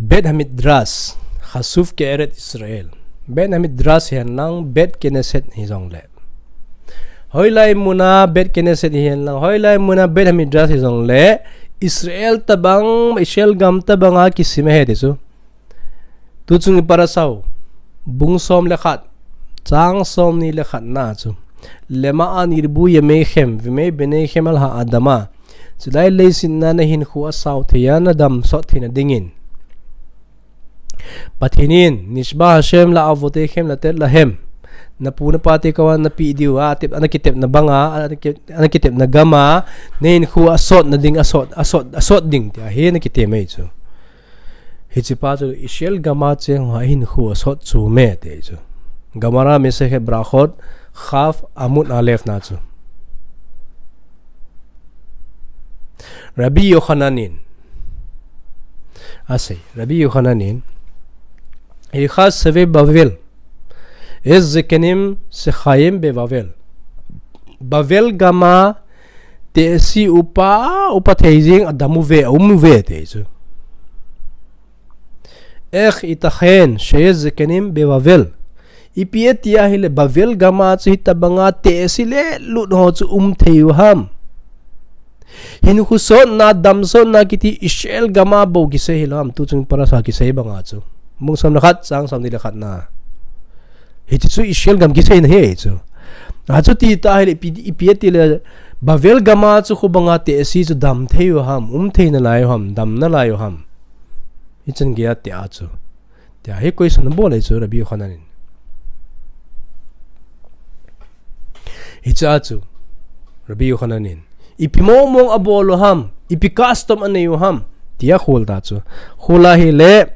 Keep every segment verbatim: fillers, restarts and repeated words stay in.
Beit Hamidrash Chashuv Ke'eret Israel. Beit Hamidrash hihen lang Beit Knesset hijongle, hoilai muna Beit Knesset hihen lang, hoilai muna Beit Hamidrash hijongle, Israel tabang, Israel gam tabanga kisim ahi ti chu. Tuchung iparasha u, bung som le khat, chang somni le khat na chu, Lema'an yirbu yamechem vemei benechem al ha'adama. Chulai leiset a nahinkho asao thei a nadam sot theina dingin, Pathen in, Nishba Hashem la'avotechem letet lahem, napu napate koma napeh diu a, tep, anakitepna banga, anaki-, anakitepna gama, nahinkho asotna ding, asot, asot, asot ding tia hi anakitem ahi chu. Hichepa chu Israel gama cheng ho ahinkho asot chu me ti chu. Gemara Masechet Berachot, Chaf Amud Aleph na chu. Rabbi Yochanan in asei, Rabbi Yochanan in, Hichad Sheve Bavel, es zekenim shechayim beBavel. Bavel gama tehse upa, upa thei jeng adam uve, aum uve ti chu. Ech yitachen sheyesh zekenim beBavel. Ipi ati ahile Bavel gama chu hitabanga tehse le lut ho chu um thei u ham? Hinkho sotna, dam sotna kiti Israel gama bou kisei hilou ham? Tuchung parasha kisei banga chu, bung som le khat, chang somni le khat na. Hiche chu Israel gam kiseina ahi chu. Achuti ta ahile ipi, ipi ati le, Bavel gama chu khu banga tehse chu dam thei u ham, um thei nalai u ham, dam nalai u ham? Hichan geiya tia chu, tia hi question abol ahi chu Rabbi Yochanan in. Hichea chu Rabbi Yochanan in, ipi mong mong abol u ham, ipi custom anei u ham, tia khol ta chu. Khol ahile,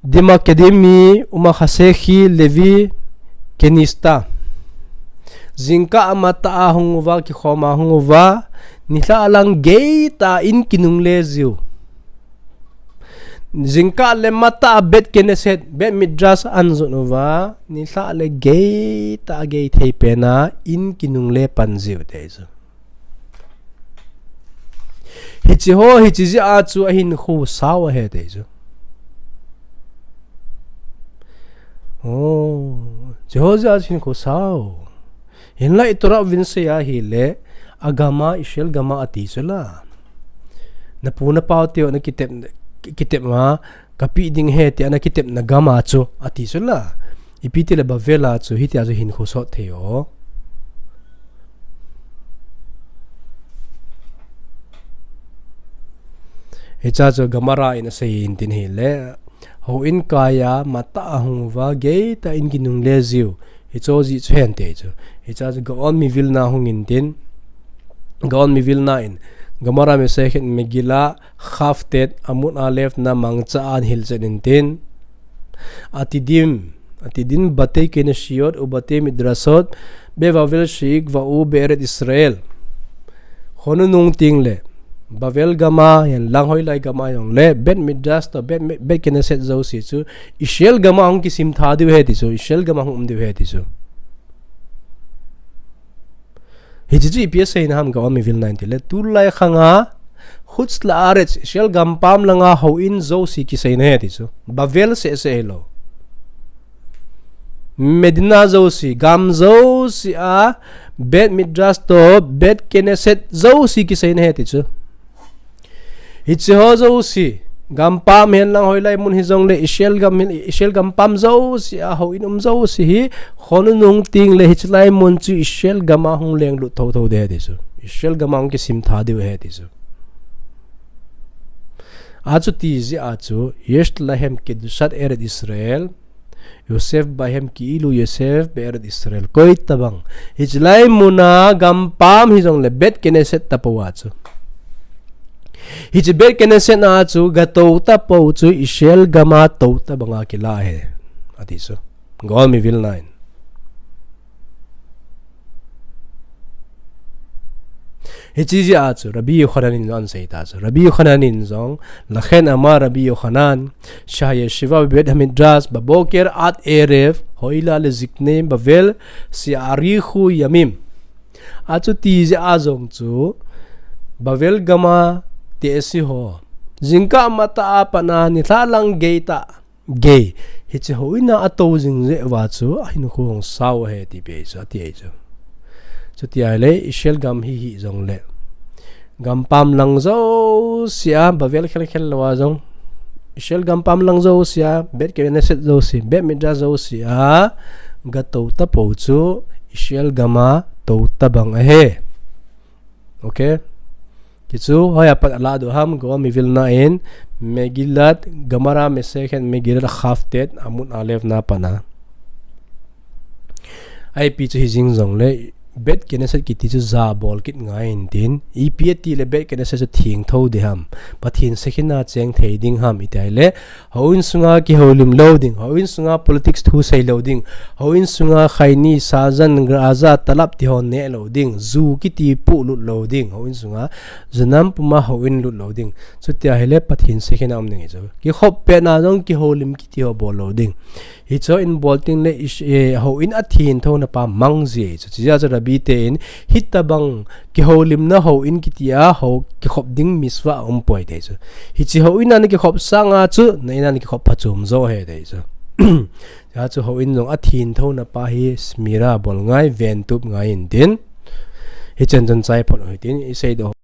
Dima kedimi uma chasechi Levi kenista. Jingkah amatah a hung uva, kikhoma hung uva, nilhah lang geitah a in kinungle jiu. Jingkah le matah a Beit Knesset, Beit Midrash ahin jon uva, nilhah le geitah a geithei pena in kinungle pan jiu ti chu. Hiche ho, hiche jeh a chu ahinkho sao ahi ti chu. Oh, hiche ho jeh a chu hinkho sao. Hinlah i Torah uvin sei ahile, agama, Israel gama ati chu la. Napu napau teu ana kitep, kitep ma, kapeh ding ahi tia ana kitepna gama chu ati chu la. Ipi tile Bavel a chu hitia chu hinkho sot thei o. Hichea chu Gemara in asei in tin ahile, houin kai a matah a hung uva, geitah in kinungle jiu. Hiche jeh chu ahi ti chu. Hichea chu Gaon Mivilna hung in tin, Gaon Mivilna in, Gemara Masechet Megillah, Chaf Tet, Amud Aleph na mangcha a ahin hilchen in tin, Atidim, Atidim Bate Knesset uBate Midrashot beBavel sheikva'u beEretz Israel. Khonunung tengle, Bavel gama, hihen lang hoilai gama jongle, Beit Midrash toh Beit, Beit Knesset jouse chu Israel gama hung kisim tha diu ahi ti chu, Israel gama hung um diu ahi ti chu. Hiche chu ipi aseina ham Gaon Mivilna in tile, tulai khanga, Chutz La'aretz, Israel gampam langa houin jouse kiseina ahi ti chu. Bavel seh seh hilou, Medina jouse, gam jouse a, Beit Midrash toh Beit Knesset jouse kiseina ahi ti chu. Hiche ho jouse, gampam hihen lang hoilai mun hijongle, Israel gam, Israel gampam jouse a houin um jouse hi, khonunung tengle hiche lai mun chu Israel gama hung lenglut thotho ding ahi ti chu. Israel gama hung kisim tha diu ahi ti chu. Achuti jeh a chu, Yesh Lahem Kedushat Eretz Israel, Yosef Bahem Ki'ilu Yosef Be'eretz Israel. Koi tabang, hiche lai muna gampam hijongle Beit Knesset tapou a chu, hiche Beit Knesset a chu gatou tapou chu Israel gama tou tabanga kila ahi, ati chu. Gaon Mivilna in. Hiche jeh a chu Rabbi Yochanan in jong asei ta chu. Rabbi Yochanan in jong, Lachen amar Rabbi Yochanan, Shehayeshiva beBeit Hamidrash baboker ad erev, hoila leziknei Bavel she'arichu yamim. Achuti jeh a jong chu, Bavel gama tehse ho, Jingkah matah a pat a nilhah lang gei tah, gei. Hiche houin a atou jing jeh uva chu ahinkho hung sao ahi ti pi chu, ati ahi chu. Chuti ahile Israel gam hi hih jongle, gampam lang jousea, Bavel khelkhel louva jong, Israel gampam lang jousea, Beit Knesset jouse, Beit Midrash jousea gatou tapou chu Israel gam a tou tabang ahi. Ok. Tichu hoiya pat alah diu ham, Gaon Mivilna in Megillat, Gemara Masekhet Megillat Kaf Tet Amud Alef na pat a. Ipi chu hijing jongle, Beit Knesset kiti chu jabol kit ngai intin, ipi atile Beit Knesset chu thengthou ding ham, Pathen sekhen a cheng thei ding ham iti ahile, houin sunga kihoulim lou ding, houin sunga politics thu sei lou ding, houin sunga khaini, sajan, graza, talap ti ho neh lou ding, ju kiti polut lou ding, houin sunga, ju nam puma houin lut lou ding. Chuti ahile Pathen sekhen a um ding ahi chu. Kikhop petna jong kihoulim kiti ho bol lou ding. Hichu in bol tengle houin athengthouna pa mang ji ahi chu. Chujeh a chu Rabbi ten hitobang kihoulimna houin kiti a kikhop ding mitzvah umpoi ati chu. Hiche houin a nakikhop sanga chu na in a nakikhop phachom jo ahi ati chu. Hijeh chun houin jong athengthouna pa hi shmirat bol ngai, ventup ngai intin. Hichan chun chai phot u hitin isei doh.